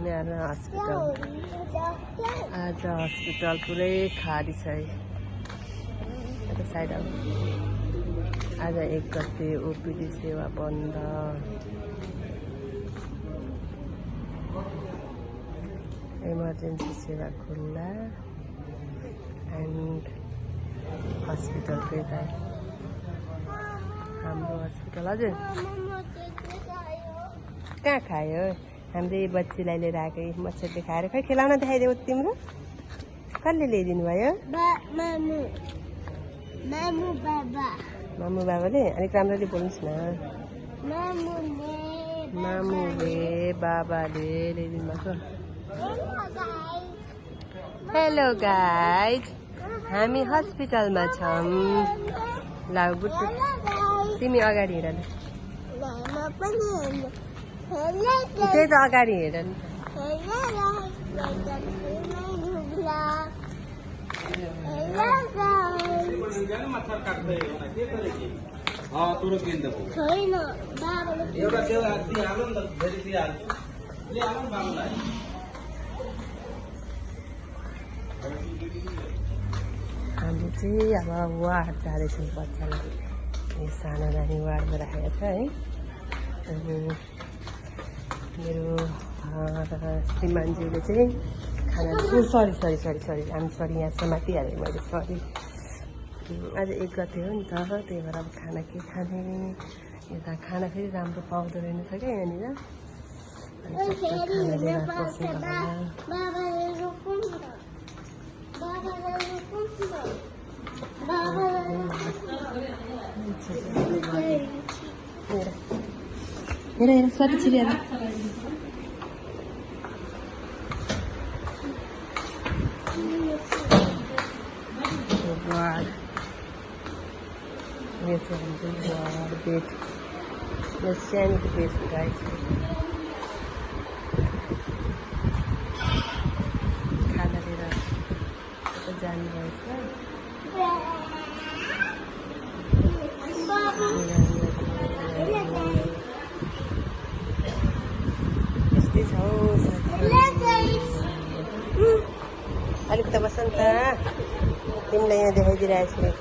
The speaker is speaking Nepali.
यहाँ हस्पिटल आज हस्पिटल पुरै खाली छ है साइड आज 1 गते ओपीडी सेवा बन्द इमर्जेन्सी सेवा खुल्ला एन्ड हस्पिटल चाहिँ हाम्रो हस्पिटल हजुर कहाँ खायो हामीले बच्चीलाई लिएर आएको मच्छर देखाएर खै खेलाउन देखाइदेऊ तिम्रो कसले ल्याइदिनु भयो मामु बाबाले अलिक राम्ररी बोल्नुहोस् न मामुले बाबाले ल्याइदिनु भएको हेलो गाइज हामी हस्पिटलमा छौँ ल बुट्टु तिमी अगाडि हेर ल त्यही त अगाडि हेर नि हामी चाहिँ अब वार्ड जाँदैछौँ बच्चालाई यो सानो नानी वार्डमा राखेको छ है अनि मेरो श्रीमानज्यूले चाहिँ खाना सरी आइम सरी यहाँ समातिहालेँ मैले सरी आज 1 गते हो नि त त्यही भएर अब खाना के खाने यता खाना फेरि राम्रो पाउँदो रहेनछ क्या यहाँनिर खाना लिएर हेर स्वाति छिरी यो चाहिँ हाम्रो बेड यो सानो बेड गाई छ खाना लिएर जानुभएछ यस्तै छ अलिक त बस नि त तिमीलाई यहाँ देखाइदिइरहेको छु